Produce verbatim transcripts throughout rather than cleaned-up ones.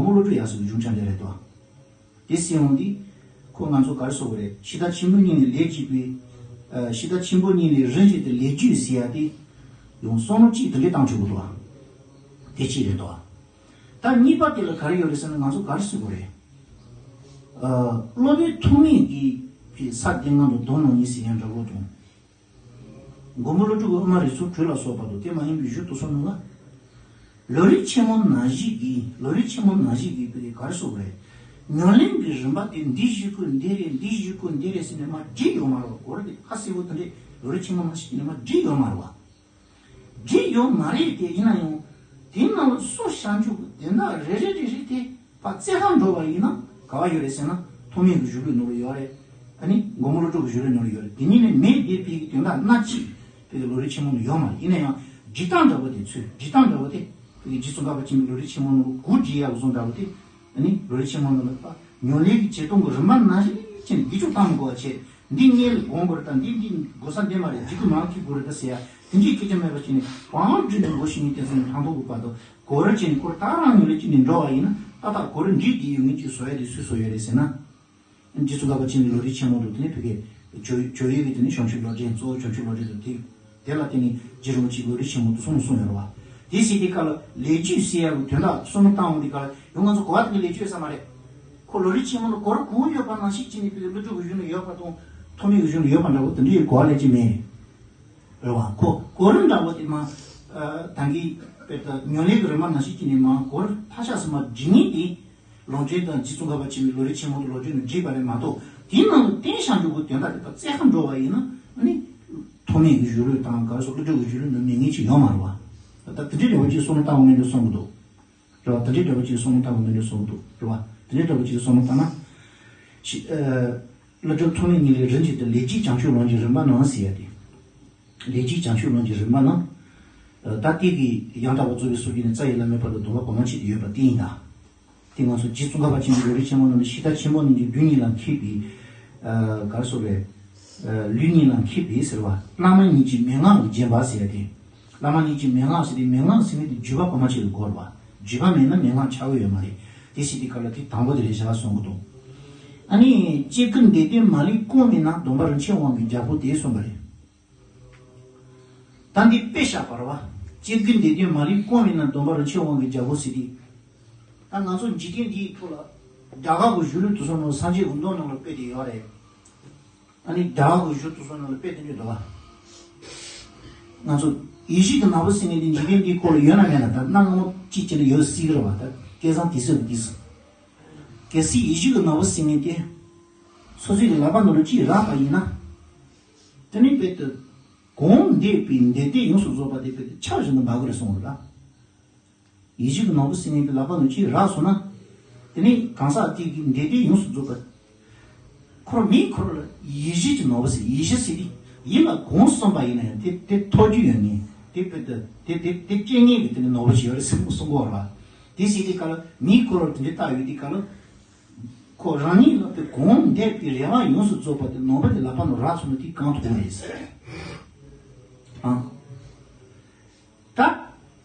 མགོན་པོ་བློ་གྲོས་ཡབ་སྲས་ཀྱི་གཞུང་ཆ་འདི་རེད་དོ། དེ་གསན་འོང་དུས་ཁོ་ང་ཚོ་ག་རེ་ཟེར་དགོས་རེད། ཤིང་རྟ་ཆེན་པོ་གཉིས་ལས་ལས་བྱེད་པའི་ཨ། ཤིང་རྟ་ཆེན་པོ་གཉིས་ལས་རིམ་བྱེད་དེ་ལས་རྒྱུ་ཟེར་ཡ་དེ་ཡང་བསམ་བློ་གཅིག་དེ་འདྲས་བཏང་ཆོག་གི་འདུག་ཨ། དེ་གཅིག་རེད་དོ། ད་གཉིས་པ་དེ་ལ་ག་རེ་ཡོད་རེད་ཟེར་ན། ང་ཚོ་ག་རེ་ཟེར་དགོས་རེད། ཨ། སློབ་དཔོན་ཐོགས་མེད་ཀྱི་ས་དེ་སྔོན་དུ་དོན་ནོ་ཉིད་ཟེར་ཡང་འདྲ་བོ་དང་། མགོན་པོ་ཀླུ་སྒྲུབ་ཀྱི་དབུ་མ་རིགས་ཚོགས་དྲུག་ལ་སོགས་པ་དང་དེ་མ་ཡིན་པའི་གཞུང་དེ་ཚོ་ནང་ལ། ལམ་རིམ་ཆེན་མོ་ནང་བཞིན་གྱི་ལམ་རིམ་ཆེན་མོ་ནང་བཞིན་གྱི་བོད་དེ་ག་རེ་ཟེར་དགོས་རེད། ཉམས་ལེན་གྱི་རིམ་པ་དེ་འདི་བཞི་ཀོ་འདི་རེད། འདི་བཞི་ཀོ་འདི་རེད་ཟེར་ནས་མར་བསྒྲིགས་ཡོད་མ་རེད་བ། གོ་རེ་དེ་ཧ་གསལ་པོ་དེ་འདྲས་ལམ་རིམ་ཆེན་མོ་ནང་བཞིན་གྱི་ནས་མར་བསྒྲིགས་ཡོད་མ་རེད་བ། བསྒྲིགས་ཡོད་མ་རེད་དེ། ཡིན་ན་ཡང་དེའི་ནང་ལ་སོ་བྱང་ཆུབ་ཀྱི་དོན་དག་རེ་རེ་རེ་རེ་དེ་ཕར་བཙལ་ག་འགྲོ་བ་ཡིན་ན་ག་བ་ཡོད་རེད་ཟེར་ན། ཐོགས་མེད་ཀྱི་གཞུང་ལུགས་ནང་ལ་ཡོད་རེད། ཨ་ནི་མགོན་པོ་ཀླུ་སྒྲུབ་ཀྱི་གཞུང་ལུགས་ནང་ལ་ཡོད་རེད། དེ་གཉིས་ནས་མེད་དེ་བོད་ཀྱི་དོན་དག་སྣ་གཅིག་བོད་ཀྱི་ལམ་རིམ་ཆེན་མོ་ནང་ཡོད་མ་རེད། ཡིན་ན་ཡང་བསྒྲིགས་སྟངས་འདྲ་བོ་དེ། ཚུལ་བསྒྲིགས་སྟངས་འདྲ་བོ་དེ་བོད་ཀྱི་རྗེ་ཙོང་ཁ་པ་ཆེན་པོའི་ལམ་རིམ་ཆེན་མོ་ནང་ལ་གུ་བསྒྲིགས་ཡག་བཟོ་འདྲ་བོ་དེ། ཨ་ནི་ལམ་རིམ་ཆེན་མོ་ནང་ལ་ད་ཉམས་ལེན་གྱི་བྱེད་སྟངས་ཀྱི་རིམ་པ་ནང་བཞིན་བྱས་ནས་འདི་ཅུང་བཏང་མི་དགོས་པ་བྱས། འདི་སྔོན་ལ་སྒོམ་དགོས་རེད། ད་འདི་འདི་དགོས་ས་འདི་མ་རེད། འདི་ཀོ་མར་འཁྱེར་དགོས་རེད་ད་ཟེར་ཡ་དེ་འདྲའི་སྐད་ཆ་མེད་པ་བྱས་ནས་བང་བསྒྲིགས་ནས་འགོ་ཞིག་ནས་དེ་ཚོ་ནས་ཐང་ཐོག་གི་བར་དུ་གོ་རིམ་བྱས་ནས་ཁོ་རང་ད་རང་ཉམས་ལེན་བྱས་ནས་འགྲོ་བ་ཡིན་ན། ཏག་ཏག་གོ་རིམ་འདི་འདི་ཡོད་ངེས་ཅིག་བཟོ་ཡ་དེ་སུས་བཟོ་ཡོད་རེད་ཟེར་ན། རྗེ་ཙོང་ཁ་པ་ཆེན་པོའི་ལམ་རིམ་ཆེན་མོ་དང་དེ་ནས་བོད་ཀྱི་ཇོ་ཇོ་ཡོན་གྱི་དེ་ནས་བྱང་ཆུབ་ལམ་རིམ། གཙོ་བོ་བྱང་ཆུབ་ལམ་རིམ་དང་དེ། དེ་ལ་བརྟེན་ནས་རྗེ་རིན་པོ་ཆེས་ལམ་རིམ་ཆེན་མོ་དེ་གསུངས་གསུངས་ཡོད་རེད་བ། དེ་ཟེར་དུས་སྐབས་ལ་ལས་རྒྱུ་ཟེར་ཡག་གི་དོན་དག་བསམ་བློ་བཏང་འོང་དུས་སྐབས་ལ་ཡང་ང་ཚོ་གོ་བ་དེ་འདྲ་ལས་རྒྱུ་ཡོད་ས་མ་རེད། ཁོ་ལམ་རིམ་ཆེན་མོ་ལ་གོ་རིམ་གང་ཡོད་པ་ནང་བཞིན་བྱས་ནས་བོད་ཀྱི་ཀླུ་སྒྲུབ་ཀྱི་གཞུང་ལ་ཡོད་པ་དང་ཐོགས་མེད་ཀྱི་གཞུང་ལ་ཡོད་པ་འདྲ་བོ་དེ་འདྲ་ཡི་གོ་བ་ལེན་གྱི་མེད། རེད་བ། ཁོ་གོ་རིམ་འདྲ་བོ་དེ་མར་ཨ་ད་གིན་དཔེར་ན་ཉམས་ལེན་གྱི་རིམ་པ་ནང་བཞིན་བྱས་ནས་མར་གོ་རིམ་ཐ་ཤལ་ཟིག་མར་བསྒྲིགས་ངེས་དེ། ལམ་རིམ་དང་རྗེ་ཙོང་ཁ་པ་ཆེན་པོའི་ལམ་རིམ་ཆེན་མོ་དང་ལམ་རིམ་ནང་བསྒྲིགས་པ་རེད་མ་གཏོགས། དེའི་ནང་ལ་རྟེན་བྱང་ཆུབ་ཀྱི་དོན་དག་དེ་དག་བཙལ་ག་འགྲོ་བ་ཡིན་ན། ཨ་ནི་ཐོགས་མེད་ཀྱི་གཞུང་ལུགས་དང་ག་རེ་ཟེར། ཀླུ་སྒྲུབ་ཀྱི་གཞུང་ལུགས་ནང་མེད་ངེས་ཅིག་ཡོད་མ་རེད་བ། ད་དེ་འདྲའི་འདྲ་བོ་ཅིག་བསམ་བློ་བཏང་དགོས་མིན་འགྲོ་བསམ་གྱི་འདུག། རེད་བ། དེ་འདྲའི་འདྲ་བོ་ཅིག་བསམ་བློ་བཏང་དགོས་མིན་འགྲོ་བསམ་གྱི་འདུག། རེད་བ། དེ་འདྲའི་འདྲ་བོ་ཅིག་བསམ་བློ་བཏང་ན། ཤི། ཨ། ཀླུ་སྒྲུབ་ཐོགས་མེད་གཉིས་ལས་རིམ་བྱེད་དེ་ལས་རྒྱུ་བྱང་ཆུབ་ལམ་གྱི་རིམ་པ་ནང་ཟེར་ཡ་དེ། ལས་རྒྱུ་བྱང་ཆུབ་ལམ་གྱི་རིམ་པ་ནང་། ཨ། ད་ལྟའི་གི་ཡང་དག་པར་རྫོགས་པའི་སངས་རྒྱས་ནས་རྩ་བའི་བླ་མའི་བར་དུ་སྡོམ་པ་གོང་མ་ཆེད་དུ་ཡོད་པ་དེ་ཡིན་ད། དེ་ང་ཚོ་རྗེ་ཙོང་ཁ་པ་ཆེན་པོའི་ལམ་རིམ་ཆེན་མོ་ནང་ནས་ཤིང་རྟ་ཆེན་པོ་རྣམས་ཀྱི་མདུན་གཉིས་ལ་འཁེལ་བའི། ཨ། ག་རེ་ཟེར་རེད། ཨ། ལུས་གཉིས་ལ་འཁེལ་བའི་ཟེར་བ། བླ་མ་ཉིད་ཀྱི་མན་ངག་གིས་བརྒྱན་པ་ཟེར་ཏེ། བླ་མ་ཉིད་ཀྱི་མན་ངག་ཟེར་ཏེ། མན་ངག་ཟེར་མཁན་དེ་བརྒྱུད་པ་གོང་མ་ཆེད་དུ་དགོས་རེད་བ། བརྒྱུད་པ་མེད་ན་མན་ངག་ཆགས་ཀྱི་ཡོད་མ་རེད། དེ་ཟེར་དུས་སྐབས་ལ་དེ་དང་པོ་དེ་རེད་བཞག་གསུང་གི་འདུག། ཨ་ནི་སྐྱེ་དགུའི་འདོད་དོན་མ་ལུས་སྐོང་བས་ན། སྡོམ་པ་རིན་ཆེན་དབང་གིས་རྒྱལ་པོ་དེ་གསུངས་པ་རེད། ད་འདི་དཔེ་བཞག་པ་རེད་བ། སྐྱེ་དགུའི་འདོད་དོན་མ་ལུས་སྐོང་བས་ན། སྡོམ་པ་རིན་ཆེན་དབང་གིས་རྒྱལ་པོ་ཟེར་དུས། ད་ང་ཚོ་འཇིག་རྟེན་འདིའི་ཐོག་ལ་རྒྱ་གར་གྱི་གཞུང་ལུགས་དེ་ཚོ་ནང་སངས་རྒྱས་ཀྱི་མདོ་ནང་ལ་དཔེ་དེ་ཡོད་རེད། ཨ་ནི་རྒྱ་གར་གྱི་གཞུང་དེ་ཚོ་ནང་ལ་དཔེ་དེ་འདྲ་འདུག་བ། ང་ཚོ་ཡིད་བཞིན་གྱི་ནོར་བུ་ཟེར་མཁན་དེ་འཇིག་རྟེན་འདིའི་སྐོར་ལ་ཡོད་ན་མེད་ན། ད་གནའ་སྔ་མོ་གཅིག་བྱས་ན་ཡོད་སྲིད་ཀྱི་རེད་བ། ད་སྐལ་བཟང་དེ་ཚོས་དེ་ཚོ། གལ་སྲིད་ཡིད་བཞིན་གྱི་ནོར་བུ་ཟེར་མཁན་དེ་སོ་སོའི་གི་ལག་པ་ནང་ལ་ཅིག་རག་པ་ཡིན་ན། དེ་ནི་དཔེ་དེ། གང་འདོད་པའི་འདོད་དོན་ཡོངས་སུ་རྫོགས་པ་དེ་དཔེ་དེ་ཆར་བཞིན་དུ་འབབ་ཀྱི་རེད་གསུངས་རེད་ལ། ཡིད་བཞིན་གྱི་ནོར་བུ་ཟེར་མཁན་གྱི་ལག་པ་ནང་ཅིག་རག་སོང་ན། དེ་ནི་གང་ཟག་དེ་གི་འདོད་དོན་ཡོངས་སུ་རྫོགས་པ། ཁོ་རང་མིའི་ཁོ་རང་ལ་ཡིད་བཞིན་གྱི་ནོར་བུ་ཟེར། ཡིད་བཞིན་ཟེར་དུས་ཡིད་ལ་གང་བསམ་པ་ཡིན་ན་ཡང་དེ་དེ་ཐོབ་རྒྱུ་ཡོད་ངེས། དེ་དཔེ་དེ་དེ་དེ་དེ་སྐྱེ་ངེས་ཀྱི་དེ་ནི་ནོར་བུ་ཞིག་ཡོད་རེད་ཟེར་གསུང་གི་ཡོད་རེད་བ། དེ་ཟེར་དུས་སྐབས་ལ་མིའི་ཁོ་རང་དེ་འདྲ་བལྟ་ཡོད་དུས་སྐབས་ལ། ཁོ་རང་ཉིད་ལ་དེ་གང་འདོད་པའི་རེ་བ་ཡོངས་སུ་རྫོགས་པ་དེ་ནོར་བུ་དེ་ལག་པ་ནང་རག་སོང་ན་དེ་གང་ཐུབ་རེད་ཟེར། ཨང་། ད།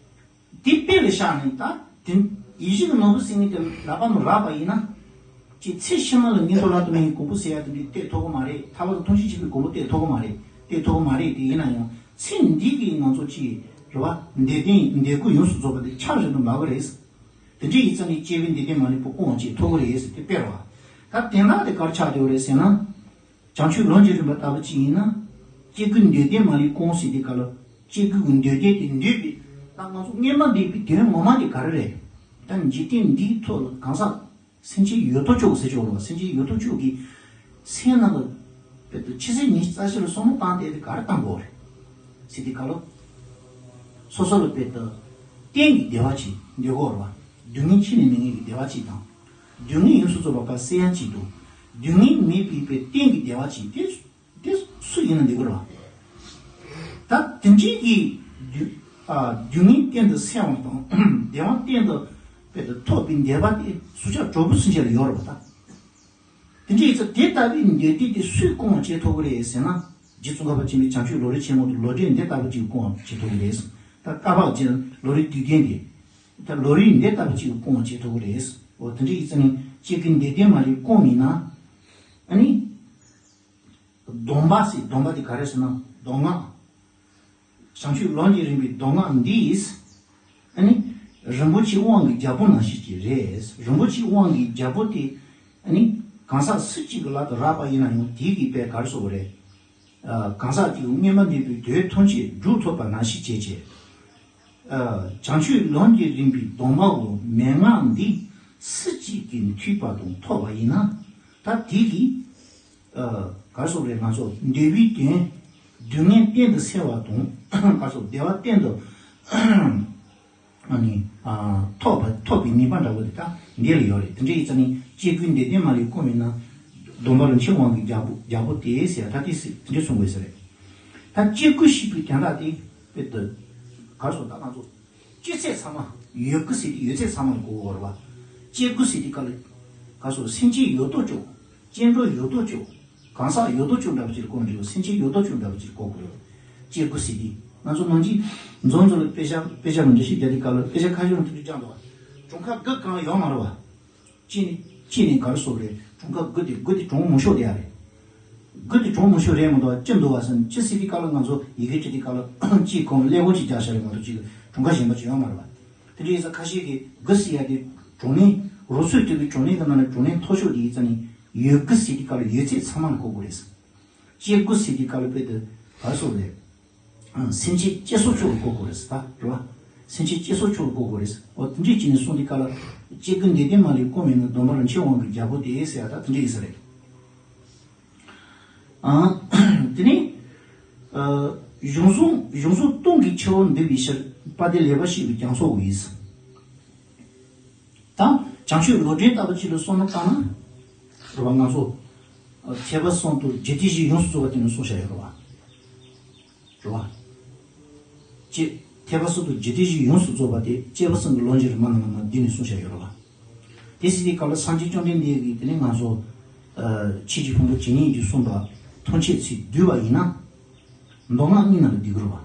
དེ་དཔེ་ལ་བཞག་ནས་ད་དེ་ཡིད་བཞིན་གྱི་ནོར་བུ་ཟེར་མཁན་དེ་ལག་པ་ནང་རག་པ་ཡིན་ན། ཅིག་ཚེ་ཕྱི་མ་ལ་ངན་འགྲོ་རབ་ཏུ་མེད་པའི་གོ་འཕང་ཟེར་ཡ་དེ་འདྲ་གཏད་ཐུབ་ཀྱི་མ་རེད། ཐར་པ་དང་ཐམས་ཅད་མཁྱེན་པའི་གོ་འཕང་གཏད་ཐུབ་ཀྱི་མ་རེད། གཏད་ཐུབ་ཀྱི་མ་རེད། དེ་ཡིན་ན་ཡང་ཚེ་འདི་གི་ང་ཚོ་ཅིག་རེད་བ། འདོད་དོན་འདོད་དགུ་ཡོངས་སུ་རྫོགས་པ་དེ་ཆར་བཞིན་དུ་འབབ་ཀྱི་རེད། དེ་འདྲ་ཡིན་ཙང་ནི་སྐྱེ་བོའི་འདོད་དོན་མ་ལུས་པོ་སྐོང་བྱེད་ཐུབ་ཀྱི་རེད་ཟེར་དེ་དཔེ་རེད་བ། ད་དེ་ན་དེ་ག་རེ་ཆགས་བསྡད་ཡོད་རེད་ཟེར་ན། བྱང་ཆུབ་ལམ་གྱི་རིམ་པ་ལྟ་བུ་ཅིག་ཡིན་ན། སྐྱེ་དགུའི་འདོད་དོན་མ་ལུས་སྐོང་ཟེར་དུས་སྐབས་ལ། སྐྱེ་དགུའི་འདོད་དོན་དེ་འདོད་པའི། ད་ང་ཚོ་སྔོན་མ་འདོད་པའི་དོན་ངོ་མ་དེ་ག་རེ་རེད། ད་འཇིག་རྟེན་འདིའི་ཐོག་ལ་གང་ཟག་སེམས་ཅན་ཡོད་དོ་ཅོག་ཟེར་ཆོག་ལ། སེམས་ཅན་ཡོད་དོ་ཅོག་གི་སེམས་ནང་ལ་དཔེ་དེ་ཆེས་སེམས་ཉིད་རྩ་ཆེ་ལ་བསམ་བློ་བཏང་སྟེ་དེ་ག་རེ་བཏང་དགོས་རེད་ཟེར་དུས་སྐབས་ལ། སོ་སོ་ལ་དཔེ་དེ་གཏན་གྱི་བདེ་བ་ཅིག་འདོད་དགོས་རེད་བ། སྡུག་བསྔལ་ཁྱོན་ནས་མེད་མཁན་གྱི་བདེ་བ་ཅིག་དང་། སྡུག་བསྔལ་ཡོངས་སུ་རྫོགས་པ་ཕར་སེལ་ཡ་ཅིག་དང་། སྡུག་བསྔལ་མེད་པའི་དཔེ་གཏན་གྱི་བདེ་བ་ཅིག་དེ། དེ་སུ་ཡིན་ན་འདོད་ཀྱི་རེད་བ། ད་དེ་འདྲའི་གི་སྡུག་ཨ། སྡུག་བསྔལ་གཏན་དུ་སེལ་བ་དང་བདེ་བ་གཏན་དུ་དཔེ་དེ་ཐོབ་པའི་འདོད་པ་དེ་སུ་ཆགས་གྲོགས་པོ་སུ་ཆགས་ལ་ཡོད་རེད་བ་ད། དེ་འདྲའི་ཡིན་ཙང་དེ་ལྟ་བུའི་འདོད་དོན་དེ་སུས་སྐོང་བྱེད་ཐུབ་ཀྱི་རེད་ཟེར་ན། རྗེ་ཙོང་ཁ་པ་ཆེན་པོའི་བྱང་ཆུབ་ལམ་རིམ་ཆེན་མོ་དང་ལམ་འབྲས་འདི་ལྟ་བུ་ཅིག་སྐོང་བྱེད་ཐུབ་ཀྱི་རེད། ད་བཀའ་བབས་ཀྱི་ལམ་རིམ་བསྡུས་དོན་དེ། ད་ལམ་རིམ་འདི་ལྟ་བུ་ཅིག་སྐོང་བྱེད་ཐུབ་ཀྱི་རེད། འོ་དེ་འདྲ་ཡིན་ཙང་ནི་སྐྱེ་དགུའི་འདོད་དོན་མ་ལུས་སྐོང་མིན་ན། ཨ་ནི། སྡོམ་པ་ཟེར་སྡོམ་པ་དེ་ག་རེ་ཟེར་ན་མདོ་སྔགས། བྱང་ཆུབ་ལམ་གྱི་རིམ་པའི་མདོ་སྔགས་འདིས། ཨ་ནི། རིན་པོ་ཆེའི་དབང་གི་རྒྱལ་པོ་ནང་བཞིན་གྱི་རེད། རིན་པོ་ཆེའི་དབང་གི་རྒྱལ་པོ་དེ། ཨ་ནི། གང་ཟག་སུ་གཅིག་གི་ལག་ཏུ་རག་པ་ཡིན་ན་ཡང་དེའི་གི་དཔེ་ག་རེ་ཟེར་དགོས་རེད། ཨ། གང་ཟག་དེ་མངོན་པར་འདོད་པའི་དོན་ཐམས་ཅད་སྒྲུབ་ཐུབ་པ་ནང་བཞིན་བྱས་བྱས། ཨ། བྱང་ཆུབ་ལམ་གྱི་རིམ་པའི་སྡོམ་པའོ། མན་ངག་འདི་སུ་གཅིག་གིས་མཐུན་པ་དང་ཐོབ་པ་ཡིན་ན། ད་དེ་གིས། ཨ། ག་རེ་ཟེར་དགོས་རེད། ང་ཚོ་འདོད་པའི་དོན། སྡུག་བསྔལ་གཏན་དུ་སེལ་བ་དང་། ག་རེ་ཟེར། བདེ་བ་གཏན་དུ། ཨ་ནི། ཨ། ཐོབ་པ་ཐོབ་པའི་ནུས་པ་འདྲ་བོ་དེ་ད་འདི་ལ་ཡོད་རེད། དེ་འདྲ་ཡིན་ཙང་ནི་སྐྱེ་དགུའི་འདོད་དོན་མ་ལུས་སྐོང་མིན་ན། སྡོམ་པ་རིན་ཆེན་དབང་གི་རྒྱལ་པོ་རྒྱལ་པོ་དེ་ཟེར་ཡ་ད་དེ་སྲིད་དེ་འདྲ་གསུང་དགོས་ས་རེད། ད་སྐྱེ་དགུ་ཞེས་པའི་དོན་དག་དེ་དཔེ་དེ། ག་རེ་ཟེར། ད་ང་ཚོ་སྐྱེ་ཚད་ཚང་མ། ཡོད་དགུ་ཟེར་དེ་ཡོད་ཚད་ཚང་མ་ལ་གོ་དགོས་རེད་བ། སྐྱེ་དགུ་ཟེར་དེ་ག་ལ། ག་རེ་ཟེར། སེམས་ཅན་ཡོད་དོ་ཅོག་སྐྱེ་འགྲོ་ཡོད་དོ་ཅོག་གང་ཟག་ཡོད་དོ་ཅོག་འདྲ་བོ་ཅིག་ལ་གོ་མི་འགྲོ། སེམས་ཅན་ཡོད་དོ་ཅོག་འདྲ་བོ་ཅིག་ལ་གོ་དགོས་རེད། སྐྱེ་དགུ་ཟེར་དེ་ང་ཚོ་ནང་གི་འཛོམས་འཛོམས་ལ་དཔེ་ཆ་དཔེ་ཆ་མི་འདྲ་ཞིག་རྒྱག་དུས་སྐབས་ལ། དཔེ་ཆ་ཁ་ཤས་ལ་ཐུག་ཆུ་ཅང་འདུག་བ། གྲངས་ཀ་དགུ་གང་ཡོད་མ་རེད་བ། གཅིག་ནས་གཅིག་ནས་ག་རེ་ཟེར་རེད། གྲངས་ཀ་དགུ་དེ་དགུ་དེ་གྲངས་མང་ཤོས་དེ་ཡ་རེད། དགུ་དེ་གྲངས་མང་ཤོས་རེད་མ་གཏོགས་ཅི་འདུག་བ་ཟེར་ན། གཅིག་ཟེར་དུས་སྐབས་ལ་ང་ཚོ་ཡི་གེ་བྲིས་དུས་སྐབས་ལ་གཅིག་གོང་ཀླད་ཀོར་གཅིག་རྒྱག་བཞག་རེད་མ་གཏོགས་གཅིག་གྲངས་ཀ་གཞན་པ་ཅིག་ཡོད་མ་རེད་བ། དེ་འདྲ་ཡིན་ཙང་ཁ་ཤས་ཀྱིས་དགུ་ཟེར་ཡ་དེ་གྲངས་ལས་རོ་སོའི་དུས་ཀྱི་གྲངས་ལས་དེ་ནང་ནས་གྲངས་ལས་མཐོ་ཤོས་དེ་ཡིན་ཙང་ནི། ཡོད་དགུ་ཟེར་དུས་སྐབས་ལ་ཡོད་ཚད་ཚང་མ་ལ་གོ་དགོས་རེད། སྐྱེ་དགུ་ཟེར་དུས་སྐབས་ལ་དཔེ་དེ་ག་རེ་ཟེར་རེད། སེམས་ཅན་སྐྱེ་སོ་ཅོག་ལ་གོ་དགོས་རེད་ད་རེད་བ། སེམས་ཅན་སྐྱེ་སོ་ཅོག་ལ་གོ་དགོས་རེད། འོ་དེ་འདྲས་ཅིག་ནས་གསུངས་དུས་སྐབས་ལ། སྐྱེ་དགུའི་འདོད་དོན་མ་ལུས་སྐོང་མིན་ན། སྡོམ་པ་རིན་ཆེན་དབང་གི་རྒྱལ་པོ་དེ་ཟེར་ཡ་ད་དེ་འདྲས་ཡིན་ས་རེད། ཨ། དེ་ནས། ཨ། གཞུང་བཟུང་གཞུང་བཟུང་སྟོང་གི་ཆུ་བོ་འདུས་པའི་ཕྱིར། དཔལ་ལྡན་ལེགས་པར་བཤད་པའི་རྒྱ་མཚོའོ་ཡིན། ད་བྱང་ཆུབ་ལམ་འབྲས་ལྟ་བུ་ཅིག་ལ་བསམ་བློ་བཏང་ན། རེད་བ། ང་ཚོ་ཐེག་པ་གསུམ་དུ་རྒྱུད་སྡེ་བཞི་ཡོངས་སུ་རྫོགས་པ་དེ་ནས་གསུངས་བཞག་ཡོད་རེད་བ། རེད་བ། ཅེས་ཐེག་པ་གསུམ་དུ་རྒྱུད་སྡེ་བཞི་ཡོངས་སུ་རྫོགས་པ་དེ་སྐྱེས་བུ་གསུམ་གྱི་ལམ་གྱི་རིམ་པ་ནང་ལ་མར་འདི་ནས་གསུངས་བཞག་ཡོད་རེད་བ། དེ་ཟེར་དུས་སྐབས་ལ་སངས་རྒྱས་བཅོམ་ལྡན་འདས་ཀྱིས་དེ་ནས་ང་ཚོ། ཨ། ཆོས་ཀྱི་ཕུང་པོ་ཇི་སྙེད་ཅིག་གསུངས་པ་ཐམས་ཅད་ཚིག་བསྡུས་པ་ཡིན་ན། མདོ་སྔགས་གཉིས་ནང་ལ་འདུས་ཀྱི་རེད་བ།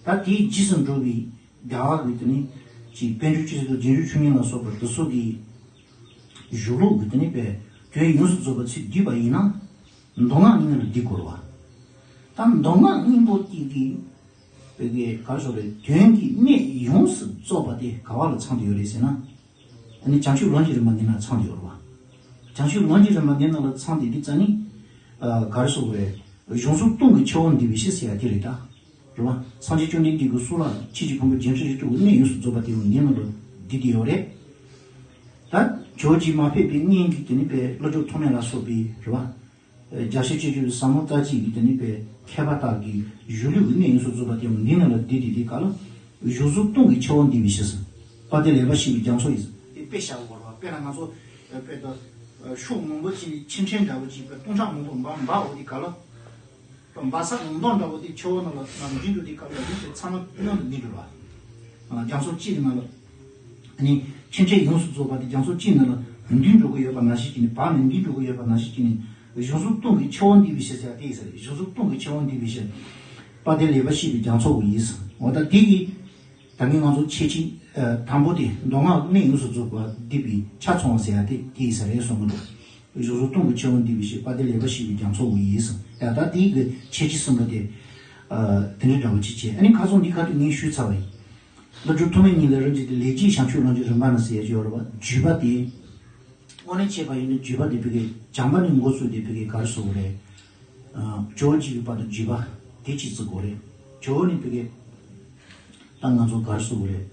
ད་དེའི་རྗེས་སུ་འགྲོ་བའི་རྒྱལ་བ་གི་དེ་ནི་ཅིག་པཎ་གྲུབ་སྤྱི་གཙུག་རྒྱན་གྱི་ཆོས་ཉིད་ལ་སོགས་པ་དེ་ཚོ་གི་གཞུང་ལུགས་ཀྱི་དེ་ནི་པའི་དོན་ཡོངས་སུ་རྫོགས་པ་ཚིག་བསྡུས་པ་ཡིན་ན། མདོ་སྔགས་གཉིས་ལ་འདུས་དགོས་རེད་བ། ད་མདོ་སྔགས་གཉིས་པོ་དེ་གི་པའི་གི་ག་རེ་ཟེར་རེད། དོན་གྱི་གནད་ཡོངས་སུ་རྫོགས་པ་དེ་ག་བ་ལ་ཚང་དུ་ཡོད་རེད་ཟེར་ན། དེ་ནི་བྱང་ཆུབ་ལམ་གྱི་རིམ་པ་འདི་ན་ཚང་དུ་ཡོད་རེད་བ། བྱང་ཆུབ་ལམ་གྱི་རིམ་པ་འདི་ན་ལ་ཚང་དུ་ཡོད་དུས་ཙང་ནི། ཨ། ག་རེ་ཟེར་རེད། གཞུང་བཟུང་སྟོང་གི་ཆུ་བོ་འདུས་པའི་ཕྱིར་ཟེར་ཡ་དེ་རེད་ད། རེད་བ། སངས་རྒྱས་བཅོམ་ལྡན་འདས་ཀྱི་གསུང་ལ་ཆོས་ཀྱི་ཕུང་པོ་རྒྱན་ཆ་བཞི་སྟོང་གི་གནད་ཡོངས་སུ་རྫོགས་པ་དེ་ཡང་འདི་ནང་ལ་འདུས་ཏེ་ཡོད་རེད། ད་ཇོ་བོ་རྗེ་མ་ཕེབས་པའི་སྔོན་གྱི་དེ་ནི་པའི་བློ་གྲོས་ཐོགས་མེད་ལ་སོགས་པའི་རེད་བ། རྒྱ་ཆེར་སྤྱོད་བརྒྱུད་ཟབ་མོ་ལྟ་བྱེད་ཀྱི་དེ་ནི་པའི་མཁས་པ་དག་གི་གཞུང་ལུགས་ཀྱི་གནད་ཡོངས་སུ་རྫོགས་པ་དེ་ཡང་འདི་ནང་ལ་འདུས་ཏེ་དེ་ག་ལ། གཞུང་བཟུང་སྟོང་གི་ཆུ་བོ་འདུས་པའི་ཕྱིར། དཔལ་ལྡན་ལེགས་པར་བཤད་པའི་རྒྱ་མཚོ་ཡིན། དེ་དཔེ་བཞག་དགོས་རེད་བ། དཔེར་ན་ང་ཚོ་དཔེ་ད་ཤོག་མང་པོ་ཅིག་ཆེ་ཕྲན་འདྲ་བོ་ཅིག་དཔེ་སྟོང་ཕྲག་མང་པོ་འབག་འབག་འོ་དེ་ག་ལ། འབག་ས་ལུང་མདོག་འདྲ་བོ་དེ་ཆུ་བོ་ནང་ལ་ནང་འདུས་འགྲོ་དུས་སྐབས་ལ་ཡུལ་དེ་ཚང་མ་མཉམ་དུ་འདུས་འགྲོ་བ། རྒྱ་མཚོ་གཅིག་གི་ནང་ལ། ནི་ཆེ་ཕྲན་ཡོངས་སུ་རྫོགས་པ་དེ་རྒྱ་མཚོ་གཅིག་ནང་ལ་འདུས་འགྲོ་གི་ཡོད་པ་ནང་བཞིན་གྱི་ནི། འབག་ནས་འདུས་འགྲོ་གི་ཡོད་པ་ནང་བཞིན་གྱི་ནི། གཞུང་བཟུང་སྟོང་གི་ཆུ་བོ་འདུས་པའི་ཕྱིར་ཟེར་ཡ་དེ་ཡིན་ས་རེད། གཞུང་བཟུང་སྟོང་གི་ཆུ་བོ་འདུས་པའི་ཕྱིར། དཔལ་ལྡན་ལེགས་པར་བཤད་པའི་རྒྱ་མཚོ་བོ་ཡིན། འོ་ད་དེ་གི་ད་གིན་ང་ཚོ་ཁྱད་ཆོས་དང་པོ་དེ་མདོ་སྔགས་གནད་ཡོངས་སུ་རྫོགས་པ་འདུས་པའི་ཆ་ཚང་བ་ཟེར་ཡ་དེ་དེ་ཡིན་ས་རེད་གསུང་གི་འདུག་གཞུང་བཟུང་སྟོང་གི་ཆུ་བོ་འདུས་པའི་ཕྱིར། དཔལ་ལྡན་ལེགས་པར་བཤད་པའི་རྒྱ་མཚོ་བོ་ཡིན་གསུངས། ཡ་ད་དེའི་གི་ཁྱད་ཆོས་གསུམ་པོ་དེ། ཨ། དེ་འདྲའི་འདྲ་བོ་ཅིག་བྱས། ཨ་ནི་ཁ་སང་འདི་ཁ་ཐུག་ངས་ཞུས་ཚར་བ་ཡིན། བློ་གྲོས་ཐོགས་མེད་ཉིད་ལས་རིམ་གྱིས་ཏེ། ལེགས་བརྒྱུད་བྱང་ཆུབ་ལམ་གྱི་རིམ་པ་ནི་ཟེར་ཡ་ཅིག་ཡོད་རེད་བ། བརྒྱུད་པ་དེ། དངོས་གནས་བྱས་པ་ཡིན་ན་བརྒྱུད་པ་དེ་ཕ་གི་བྱམས་པ་ནས་འགོ་བཙུགས་ཏེ་ཕ་གི་ག་རེ་ཟེར་དགོས་རེད། ཨ། ཇོ་བོ་རྗེ་གི་བར་དུ་བརྒྱུད་པ་དེ་གཅིག་བརྩི་དགོས་རེད། ཇོ་བོ་ནས་ཕ་གི་ད་ང་ཚོ་ག་རེ་ཟེར་དགོས་རེད།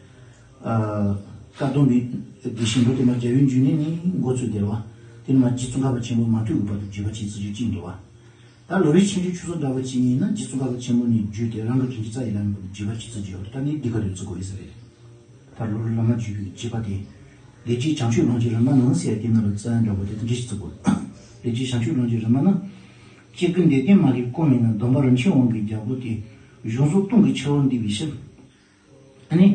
ཨ། བཀའ་གདམས་པའི་དགེ་བཤེས་འགྲོ་དེ་མ་རྒྱལ་བའི་འབྱུང་གནས་ནས་འགོ་བཙུགས་བསྡད་པ། དེ་ནས་མ་རྗེ་ཙོང་ཁ་པ་ཆེན་པོ་མ་ཐུག་གི་བར་དུ་བརྒྱུད་པ་གཅིག་བརྩི་རྒྱུ་གཅིག་འདུག་བ། ད་ལོ་རེའི་ཆེ་འབྲིང་ཆུང་གསུམ་འདྲ་བོ་ཅིག་ཡིན་ན་རྗེ་ཙོང་ཁ་པ་ཆེན་པོ་ནས་བརྒྱུད་དེ་རང་གི་དྲིན་གྱི་རྩ་ཡི་ལམ་བརྒྱུད་པ་གཅིག་བརྩི་རྒྱུ་ཡོད་རེད། ད་ནི་འདི་ག་དུས་བརྩི་དགོས་ཡིན་ས་རེད། ད་ལོ་རེ་བླ་མ་བརྒྱུད་པའི་བརྒྱུད་པ་དེ། ལེགས་བརྒྱུད་བྱང་ཆུབ་ལམ་གྱི་རིམ་པ་ནང་ཟེར་ཡ་དེ་ནང་ལ་བརྩི་ཡ་འདྲ་བོ་དེ་དེ་འདྲ་ཞིག་བརྩི་དགོས། ལེགས་བརྒྱུད་བྱང་ཆུབ་ལམ་གྱི་རིམ་པ་ནང་། སྐྱེ་དགུའི་འདོད་དོན་མ་ལུས་སྐོང་མིན་ན། སྡོམ་པ་རིན་ཆེན་དབང་གི་རྒྱལ་པོ་དེ། གཞུང་བཟུང་སྟོང་གི་ཆུ་བོ་འདུས་པའི་ཕྱིར། ཨ་ནི།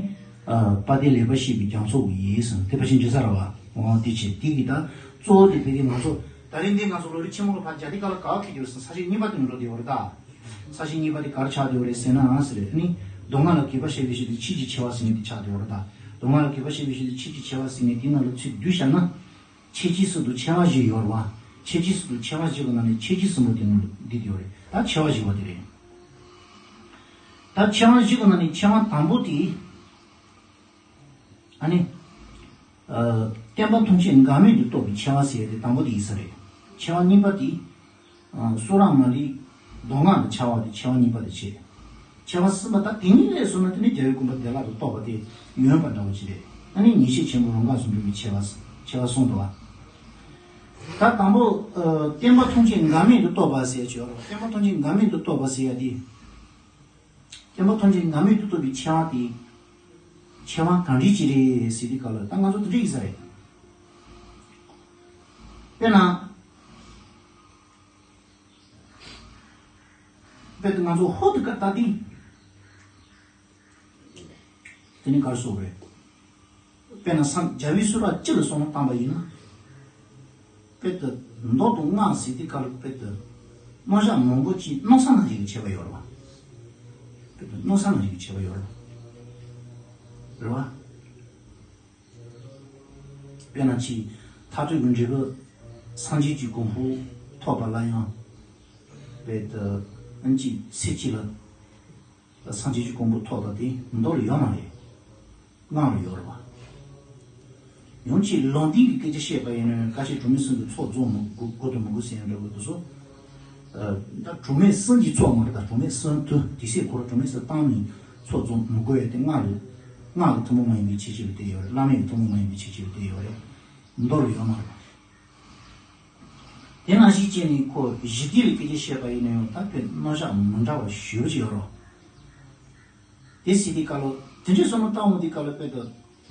ཨ། དཔལ་ལྡན་ལེགས་པར་བཤད་པའི་རྒྱ་མཚོ་བོ་ཡིན་གསུངས། དེ་ཕལ་ཆེར་འགྲིག་ས་རེད་བ། འོ་དེ་བྱས་དེ་གི་ད་གཙོ་བོ་དེ་ཕ་གི་ང་ཚོ་ད་རིང་འདི་ང་ཚོ་ལོ་རེ་ཆེན་མོ་ལ་ཕར་རྒྱག་དུས་སྐབས་ལ་ག་བ་འཁེལ་གྱི་ཡོད་རེད་ཟེར་ན། ས་བཅད་གཉིས་པ་དེ་ནང་འགྲོ་བསྡད་ཡོད་རེད་ད། ས་བཅད་གཉིས་པ་དེ་ག་རེ་ཆགས་བསྡད་ཡོད་རེད་ཟེར་ན་ཟེར་རེད། ཨ་ནི། མདོ་སྔགས་ལ་དགོས་པ་བཤད་པའི་ཕྱིར་དུ་ཆོས་ཀྱི་ཆེ་བ་ཟེར་མཁན་དེ་ཆགས་བསྡད་ཡོད་རེད་ད། དུ་མ་ལ་གད་པ་བྱེད་པའི་ཤུལ་དུ་ཆེ་ཆུང་ཆེ་བ་ཟེར་ནས་དེའི་ནང་ལ་ཚུར་བསྡུས་བཞག་ན། ཆེ་ཆུང་ཟུར་དུ་ཆེ་བ་བཞི་ཡོད་རེད་བ། ཆེ་ཆུང་ཟུར་དུ་ཆེ་བ་བཞི་གི་ནང་ནས་ཆེ་ཆུང་ཟུར་མོ་དེ་ནང་ལ་འདུས་ཡོད་རེད། ད་ཆེ་བ་བཞི་བ་དེ་རེད། ད་ཆེ་བ་བཞི་གི་ནང་ནས་ཆེ་བ་དང་པོ་དེ། ཨ་ནི། ཨ། བརྟན་པ་ཐམས་ཅད་འགལ་མེད་དུ་རྟོགས་པའི་ཆེ་བ་ཟེར་ཡ་དེ་དང་པོ་དེ་ཡིན་ས་རེད། ཆེ་བ་གཉིས་པ་དེ། ཨ། གསུང་རབ་མ་ལུས་མདོ་སྔགས་ལ་ཁྱབ་པ་དེ་ཆེ་བ་གཉིས་པ་དེ་བྱས། ཆེ་བ་གསུམ་པ་ད་དེ་ཉིད་ལས་སོང་ན་དེ་ནི་རྒྱལ་བའི་དགོངས་པ་བདེ་བླག་ཏུ་རྟོགས་པ་དེ་ཡོན་པ་འདྲ་བོ་ཅིག་རེད། ཨ་ནི་ཉེས་བྱས་ཆེན་པོ་རང་འགགས་སུ་འགྲོ་བའི་ཆེ་བ། ཆེ་བ་གསུམ་དུ་བ། ད་དང་པོ། ཨ། བརྟན་པ་ཐམས་ཅད་འགལ་མེད་དུ་རྟོགས་པ་ཟེར་ཡ་ཅིག་ཡོད་རེད། བརྟན་པ་ཐམས་ཅད་འགལ་མེད་དུ་རྟོགས་པ་ཟེར་ཡ་དེ། བརྟན་པ་ཐམས་ཅད་འགལ་མེད་དུ་རྟོགས་པའི་ཆེ་བ་དེ། ཆེ་བ་གང་འདྲ་ཅིག་རེད་ཟེར་དུས་སྐབས་ལ་ད་ང་ཚོ་དེ་འདྲ་ཡིན་ས་རེད། དཔེར་ན། དཔེར་ན་ང་ཚོ་ཧོ་དེ་ཀ་ལྟ་དུས། དེ་ནི་ག་རེ་ཟེར་དགོས་རེད། དཔེར་ན་སངས་རྒྱས་པའི་གསུང་རབ་སྤྱི་ལ་བསམ་བློ་བཏང་པ་ཡིན་ན། དཔེ་དེ་མདོ་དང་སྔགས་ཟེར་དུས་སྐབས་ལ་དཔེ་དེ་རྣམ་གཞག་མང་པོ་ཅིག་སྣང་ས་ནང་བཞིན་གྱི་ཁྱད་པར་ཡོད་རེད་བ། དཔེ་དེ་སྣང་ས་ནང་བཞིན་གྱི་ཁྱད་པར་ཡོད་རེད་བ། རེད་བ། དཔེར་ན་ཅིག་མཐར་ཐུག་གི་འབྲས་བུ་སངས་རྒྱས་ཀྱི་གོ་འཕང་ཐོབ་པ་ལ་ཡང་། དཔེ་དེ་ཨ་ནི་ཅིག་ཚེ་གཅིག་ལ། སངས་རྒྱས་ཀྱི་གོ་འཕང་ཐོབ་པ་དེ་མདོ་ལ་ཡོད་མ་རེད། སྔགས་ལ་ཡོད་རེད་བ། ཡང་ཅིག་ལུང་བསྟན་གྱི་སྐད་ཆ་བཤད་པ་ཡིན་ན་བཀའ་ཆེན་གྲོགས་མེད་གསུམ་གྱི་ཚོགས་རྫོགས་མི་དགོས་དགོས་དང་མི་དགོས་ཟེར་ཡང་འདྲ་བོ་དེ་ཚོ། ཨ། ད་གྲོགས་མེད་གསུམ་གྱི་ཚོགས་མ་རེད། ད་གྲོགས་མེད་གསུམ་དུ་དེ་སྲིད་ཁོ་རང་གྲོགས་མེད་གསུམ་བཏང་ནས་ཚོགས་རྫོགས་མི་དགོས་ཡ་དེ་སྔགས་ལ། སྔགས་ཀྱི་ཐུན་མོང་མ་ཡིན་པའི་ཁྱད་ཆོས་ལ་བརྟེན་ཡོད་རེད། བླ་མེད་ཀྱི་ཐུན་མོང་མ་ཡིན་པའི་ཁྱད་ཆོས་ལ་བརྟེན་ཡོད་རེད། མདོ་ལ་ཡོད་མ་རེད། དེ་ནང་བཞིན་བྱས་ནས་ཁོ་གཞི་རྟེན་ལ་སྐད་ཆ་བཤད་པ་ཡིན་ན་ཡང་ད་དཔེ་རྣམ་གཞག་མི་འདྲ་བ་ཞེ་པོ་ཅིག་ཡོད་རེད། དེ་ཟེར་དུས་སྐབས་ལ་དེ་འདྲའི་བསམ་བློ་བཏང་འོང་དུས་སྐབས་ལ་དཔེ་དེ་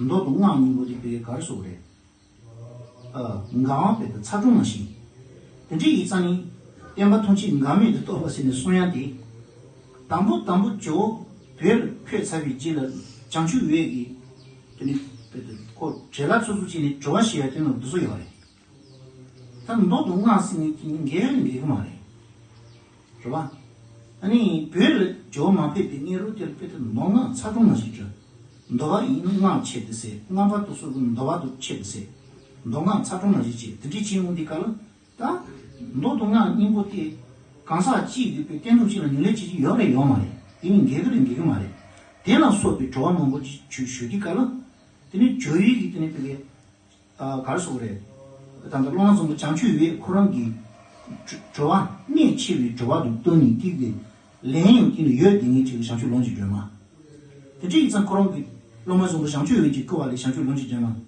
མདོ་དང་སྔགས་གཉིས་པོ་དེ་དཔེ་ག་རེ་ཟེར་དགོས་རེད། ཨ། འགལ་བ་དཔེ་དེ་ཚ་གྲང་ནང་བཞིན། དེ་འདྲ་ཡིན་ཙང་ནི་བརྟན་པ་ཐམས་ཅད་འགལ་མེད་དུ་རྟོགས་པ་ཟེར་ནས་གསུང་ཡ་དེ། དང་པོ་དང་པོ་ཇོ་བོ་བོད་ལ་འཕོས་ཚར་བའི་རྗེས་ལ་བྱང་ཆུབ་འོད་ཀྱི། དེ་ནི་དཔེ་དེ་ཁོ་བྲེལ་བ་ཚུབ་ཚུབ་བྱས་ནས་དྲི་བ་ཞུ་ཡ་དེ་ནང་དུ་སུ་ཡོད་རེད། ད་མདོ་དང་སྔགས་ཟེར་མཁན་གྱི་འགལ་ཡང་འགལ་གི་མ་རེད། རེད་བ། ཨ་ནི་བོད་ལ་ཇོ་བོ་མ་ཕེབས་པའི་སྔ་རོལ་དེར་དཔེ་དེ་མདོ་སྔགས་ཚ་གྲང་ནང་བཞིན་གྱི། མདོ་སྔགས་ཡིན་ན་སྔགས་ཆེད་དུ་ཟེར། སྔགས་པ་དེ་ཚོ་གིས་མདོ་སྔགས་དེ་ཆེད་དུ་ཟེར། མདོ་སྔགས་ཚ་གྲང་ནང་བཞིན་བྱས་དེ་འདྲ་བྱས་འོང་དུས་སྐབས་ལ། ད་མདོ་དང་སྔགས་གཉིས་པོ་དེ་གང་ཟག་གཅིག་གིས་དཔེ་བརྟན་ཐུབ་ཅིག་ལ་ཉམས་ལེན་བྱེད་ཀྱི་ཡོད་རེད་ཡོད་མ་རེད། དེ་གཉིས་འགལ་གི་རེད་འགལ་གི་མ་རེད། དེ་ལ་སོགས་པའི་དྲི་བ་མང་པོ་ཅིག་ཞུ་ཞུ་དུས་སྐབས་ལ། དེ་ནི་ཇོ་བོའི་གི་དེ་ནི་དཔེ་གི། ཨ། ག་རེ་ཟེར་དགོས་རེད། ད་ལྟ་སློབ་མ་བཟང་པོ་བྱང་ཆུབ་འོད་ཁོ་རང་གི་དྲི་དྲི་བ་གནད་ཆེ་བའི་དྲི་བ་དང་བསྟུན་ནས་དེ་གི་ལན་ཡང་དེ་ནི་ཡོད་དེ་ངེས་ཅིག་བྱང་ཆུབ་ལམ་གྱི་སྒྲོན་མ། དེ་འདྲ་ཡིན་ཙང་ཁོ་རང་གི་སློབ་མ་བཟང་པོ་བྱང་ཆུབ་འོད་ཀྱིས་བསྐུལ་བ་ལས་བྱང་ཆུབ་ལམ་གྱི་སྒྲོན་མ་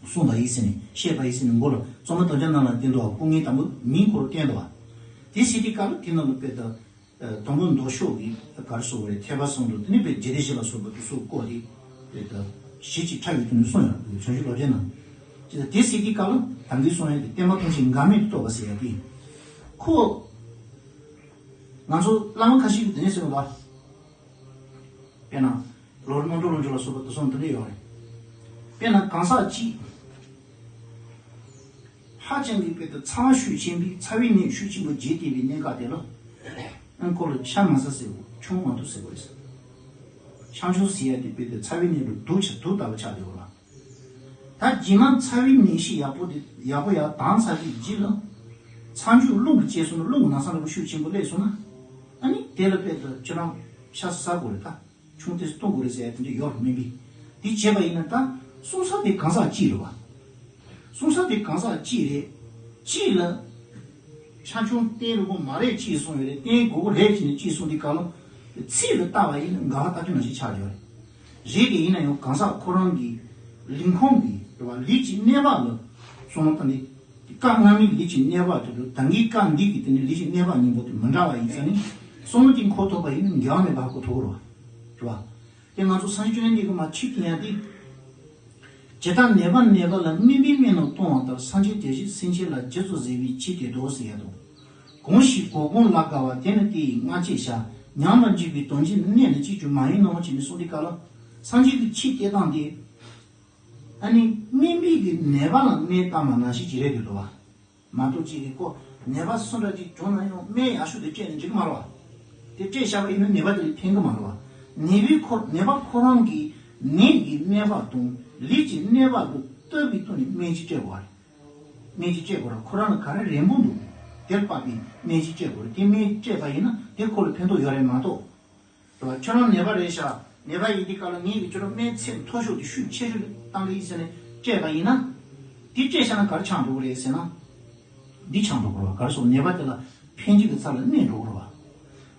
གསུངས་པ་ཡིན་ཟེར་ནས་བཤད་པ་ཡིན་ཟེར་ནས་མགོ་ལ་གཙང་མ་དམ་བཅའ་རྣམས་ལ་བརྟེན་ཏོ། སྐུ་ངལ་དང་པོ་མིང་ཁོ་རང་བསྟན་ཏོ། དེ་ཟེར་དུས་སྐབས་ལ་དེ་ནང་ལ་དཔེ་ད། དང་པོ་མདོ་ཕྱོགས་ཀྱི་ག་རེ་ཟེར་དགོས་རེད། ཐེག་པ་གསུམ་དུ་དེ་ནི་དཔེ་རྒྱུད་སྡེ་བཞི་ལ་སོགས་པ་དེ་ཚོ་བཀོད་དེ། དཔེ་ད་གཞི་གཅིག་ཕྲ་བའི་དོན་ནི་གསུངས་ཡོད་རེད། བྱང་ཆུབ་ལམ་རྒྱུད་ནང་། ཅི་ད་དེ་ཟེར་དུས་སྐབས་ལ་ད་གིན་གསུངས་ཡ་དེ་བརྟན་པ་ཐམས་ཅད་འགལ་མེད་དུ་རྟོགས་པ་ཟེར་ཡ་དེ། ཁོ། ང་ཚོ་བླ་མ་ཁ་ཤས་ཀྱིས་དེ་ནས་ཟེར་བ་ལ། དཔེར་ན། ལོ་རེ་རྣམ་གྲོལ་ལོ་འཇུག་ལ་སོགས་པ་དེ་ཚོ་འདི་འདྲ་ཡོད་རེད། དཔེར་ན་གང་ཟག་གཅིག་ཧ་ཅང་གི་དཔེ་དེ་ཚ་བ་ཤུགས་ཆེན་པོས་ཚ་བའི་ནད་ཤུགས་ཆེན་པོ་རྒྱས་བསྡད་པའི་གནས་སྐབས་དེ་ལ། ཨང་ཁོ་ལ་ཆ་མ་ཟ་ཟེར་བ་ཆུང་མ་འདུག་ཟེར་བ་རེད། ཆང་ཆུང་ཟེར་ཡ་དེ་དཔེ་དེ་ཚ་བའི་ནད་ལ་དུག་ཆ་དུག་ལྟ་བུ་ཆགས་བསྡད་པ་ལ། ད་རྗེས་མ་ཚ་བའི་ནད་གཞི་ཡག་པོ་དེ་ཡག་པོ་ཡག་དྭངས་ཚར་གྱི་རྗེས་ལ། ཚ་འཇུག་རླུང་གིས་བཅད་སོང་ན་རླུང་གི་ན་ཚ་འདྲ་པོ་ཤུགས་ཆེན་པོ་སླེབས་སོང་ན། ཨ་ནི་དེ་ལ་དཔེ་དེ་ཁྱེད་རང་ཆ་ཟ་དགོས་རེད་ད། ཆུང་དེ་གཏོང་དགོས་རེད་ཟེར་ཡ་དེ་འདྲ་ཡོད་རེད་སྨན་པས། དེ་བྱས་པ་ཡིན་ན་ད་གསུང་ས་དེ་གང་ཟག་གཅིག་རེད་བ། གསུང་ས་དེ་གང་ཟག་གཅིག་རེད། གཅིག་ལ། ཆ་ཆུང་བསྟེན་དགོས་མ་རེད་གཅིག་གསུངས་ཡོད་རེད། བསྟེན་དགོས་ཀྱི་རེད་ཅེས་ནས་གཅིག་གསུངས་དུས་སྐབས་ལ། ཚིག་ལ་བལྟ་བ་ཡིན་ན་འགལ་བ་ལྟ་རྒྱུ་ནང་བཞིན་ཆགས་ཡོད་རེད། རེད་དེ་ཡིན་ན་ཡང་གང་ཟག་ཁོ་རང་གི་ལུས་ཁམས་ཀྱི་རེད་བ་ལུས་ཀྱི་གནས་བབ་ལ་བསམ་བློ་བཏང་སྟེ། སྐབས་སྔ་མའི་ལུས་ཀྱི་གནས་བབ་དེ་དང་ད་གིན་སྐབས་འདི་གི་དེ་ནི་ལུས་ཀྱི་གནས་བབ་གཉིས་པོ་དེ་མི་འདྲ་བ་ཡིན་ཙང་ནི། བསམ་བློ་དེ་འཁོར་ཐུབ་པ་ཡིན་ན་འགལ་བ་མེད་པ་ཧ་གོ་ཐུབ་ཀྱི་རེད་བ། རེད་བ། དེ་ང་ཚོ་སངས་རྒྱས་བཅོམ་ལྡན་འདས་ཀྱིས་མར་ཆིབས་བསྟན་ཡ་དེ། ཇི་ལྟར་ནད་པ་ནད་པ་ལ་སྨན་པས་སྨན་རྣམས་གཏོང་བ་ལྟར། སངས་རྒྱས་དེ་བཞིན་སེམས་ཅན་ལ་རྒྱུ་ཚོགས་ཟད་པའི་ཕྱིར་ཏེ་དོ་ཟེར་ཡ་དང་། གང་ཞིག་གོ་གང་ལ་དགའ་བ་དེ་ནི་དེ་ཡི་སྔགས་ཅེས་བྱ། ཉམས་པར་འཇུག་པའི་དོན་གྱི་གནད་ནི་གཅིག་ཀྱང་མ་ཡིན་ནོ་ཅེས་ནི་གསུངས་དུས་སྐབས་ལ། སངས་རྒྱས་ཀྱི་ཆིབས་བསྟན་སྟངས་དེ། ཨ་ནི་སྨན་པས་ཀྱི་ནད་པ་ལ་སྨན་བཏང་བ་ནང་བཞིན་གྱི་རེད་འདུག་བ། མ་གཏོགས་ཅིག་གིས་ཁོ་ནད་པ་སུ་འདྲ་ཅིག་བྱུང་ན་ཡང་སྨན་ཡག་ཤོས་དེ་སྤྲད་ནས་འགྲིག་གི་མ་རེད་བ། དེ་སྤྲད་བཞག་པ་ཡིན་ན་ནད་པ་དེ་ལ་ཕན་གི་མ་རེད་བ། ནད་པའི་ཁོ་ནད་པ་ཁོ་རང་གི་ ནད་ཀྱི་གནས་བབ་དང་ལུས་ཀྱི་གནས་བབ་ལ་ལྟོས་པའི་ཐོག་ནས་སྨན་གཅིག་སྤྲད་དགོས་རེད། སྨན་གཅིག་སྤྲད་དགོས་རེད། ཁོ་རང་ལ་ག་རེ་རན་པོ་འདུག་དེར་དཔག་པའི་སྨན་གཅིག་སྤྲད་དགོས་རེད། དེ་སྨན་སྤྲད་པ་ཡིན་ན་དེ་ཁོ་ལ་ཕན་ཐོགས་ཡོད་རེད་མ་གཏོགས། རེད་བ། ཁྱོད་རང་ནད་པ་རེད་ཤག་ནད་པ་ཡིན་དུས་སྐབས་ལ་ངེད་ཀྱིས་ཁྱོད་རང་སྨན་ཚད་མཐོ་ཤོས་དེ་ཤུགས་ཆེ་ཤོས་བཏང་གི་ཡིན་ཟེར་ནས་སྤྲད་པ་ཡིན་ན། དེ་སྤྲད་བཞག་ན་ག་རེ་ཆགས་འགྲོ་གི་རེད་ཟེར་ན། འདི་ཆགས་འགྲོ་གི་རེད་བ། ག་རེ་ཟེར། ནད་པ་དེ་ལ་ཕན་ཅིག་གི་ཚབ་ལ་གནོད་འགྲོ་གི་རེད་བ།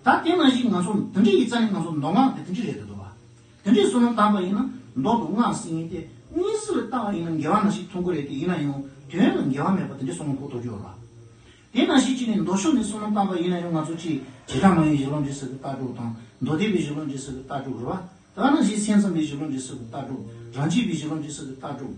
ད་དེ་ནང་བཞིན་ང་ཚོ་དེ་འདྲ་ཡིན་ཙང་ནི་ང་ཚོ་མདོ་སྔགས་དེ་དེ་འདྲ་རེད་འདུག་བ། དེ་འདྲའི་བསམ་བློ་བཏང་པ་ཡིན་ན་མདོ་དང་སྔགས་ཟེར་མཁན་དེ་གཉིས་སུ་ལ་བལྟ་བ་ཡིན་ན་འགལ་བ་ནང་བཞིན་མཐོང་གི་རེད་དེ། ཡིན་ན་ཡང་དོན་ལ་འགལ་བ་མེད་པ་དེ་འདྲའི་བསམ་བློ་འཁོར་ཐུབ་ཀྱི་ཡོད་རེད་བ། དེ་ནང་བཞིན་བྱས་ནས་མདོ་ཕྱོགས་ནས་བསམ་བློ་བཏང་པ་ཡིན་ན་ཡང་ང་ཚོ་ཅིག་བྱེ་བྲག་སྨྲ་བའི་གཞི་ལམ་འབྲས་གསུམ་གྱི་ལྟ་གྲུབ་དང་། མདོ་སྡེ་པའི་གཞི་ལམ་འབྲས་གསུམ་གྱི་ལྟ་གྲུབ་རེད་བ། ད་ནང་བཞིན་སེམས་ཙམ་པའི་གཞི་ལམ་འབྲས་གསུམ་གྱི་ལྟ་གྲུབ། རང་རྒྱུད་པའི་གཞི་ལམ་འབྲས་གསུམ་གྱི་ལྟ་གྲུབ།